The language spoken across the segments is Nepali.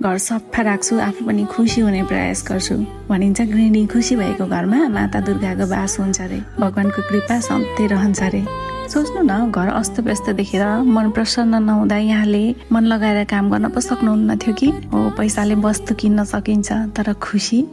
घर सफा राख्छु, आफू पनि खुसी हुने प्रयास गर्छु। भनिन्छ गृहिणी खुसी भएको घरमा माता दुर्गाको बास हुन्छ रे, भगवानको कृपा सधैँ रहन्छ रे। सोच्नु न, घर अस्तव्यस्त देखेर मन प्रसन्न नहुँदा यहाँले मन लगाएर काम गर्न पो सक्नुहुन्न थियो कि? हो, पैसाले वस्तु किन्न सकिन्छ, तर खुसी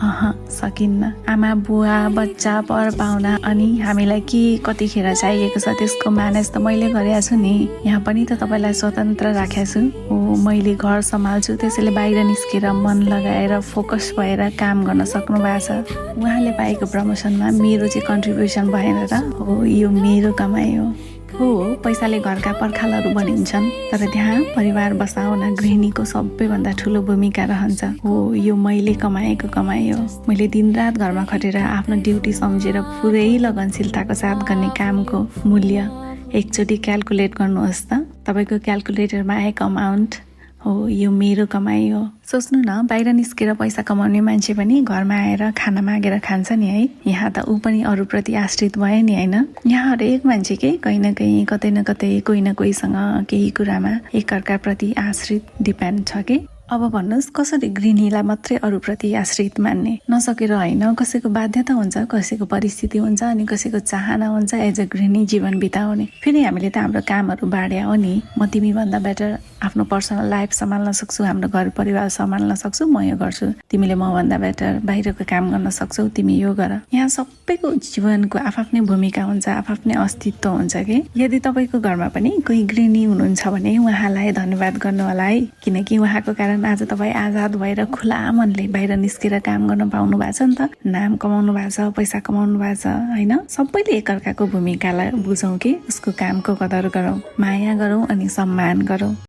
सकिन्न। आमा बुवा बच्चा पर पाहुना अनि हामीलाई के कतिखेर चाहिएको छ त्यसको म्यानेज त मैले गरेको छु नि। यहाँ पनि त तपाईँलाई स्वतन्त्र राखेको छु। हो, मैले घर सम्हाल्छु, त्यसैले बाहिर निस्केर मन लगाएर फोकस भएर काम गर्न सक्नु भएको छ। उहाँले पाएको प्रमोसनमा मेरो चाहिँ कन्ट्रिब्युसन भएन र? हो, यो मेरो कमाइ हो। हो, पैसाले घरका पर्खालहरू बनिन्छन्, तर त्यहाँ परिवार बसाउन गृहिणीको सबैभन्दा ठुलो भूमिका रहन्छ। हो, यो मैले कमाएको कमाइ हो। मैले दिनरात घरमा खटेर आफ्नो ड्युटी सम्झेर पुरै लगनशीलताको साथ गर्ने कामको मूल्य एकचोटि क्याल्कुलेट गर्नुहोस् त। तपाईँको क्याल्कुलेटरमा आएको अमाउन्ट हो, यो मेरो कमाइ हो। सोच्नु न, बाहिर निस्केर पैसा कमाउने मान्छे पनि घरमा आएर खाना मागेर खान्छ नि है। यहाँ त ऊ पनि अरूप्रति आश्रित भयो नि, होइन? यहाँ हरेक मान्छे के कहीँ न कहीँ कतै न कतै कोही न कोहीसँग केही कुरामा एकअर्काप्रति आश्रित डिपेन्ड छ कि? अब भन्नुहोस्, कसरी गृहिणीलाई मात्रै अरूप्रति आश्रित मान्ने? नसकेर होइन, कसैको बाध्यता हुन्छ, कसैको परिस्थिति हुन्छ, अनि कसैको चाहना हुन्छ एज अ गृहिणी जीवन बिताउने। फेरि हामीले त हाम्रो कामहरू बाँड्या हो नि। म तिमीभन्दा बेटर आफ्नो पर्सनल लाइफ सम्हाल्न सक्छु, हाम्रो घर परिवार सम्हाल्न सक्छु, म यो गर्छु। तिमीले मभन्दा बेटर बाहिरको काम गर्न सक्छौ, तिमी यो गर। यहाँ सबैको जीवनको आफ्नै भूमिका हुन्छ, आफ्नै अस्तित्व हुन्छ कि? यदि तपाईँको घरमा पनि कोही गृहिणी हुनुहुन्छ भने उहाँलाई धन्यवाद गर्नु होला है, किनकि उहाँको कारण आज तपाईँ आजाद भएर खुला मनले बाहिर निस्केर काम गर्न पाउनु भएको छ नि त। नाम कमाउनु भएको छ, पैसा कमाउनु भएको छ, होइन? सबैले एकअर्काको भूमिकालाई बुझौँ कि उसको कामको कदर गरौँ, माया गरौँ अनि सम्मान गरौँ।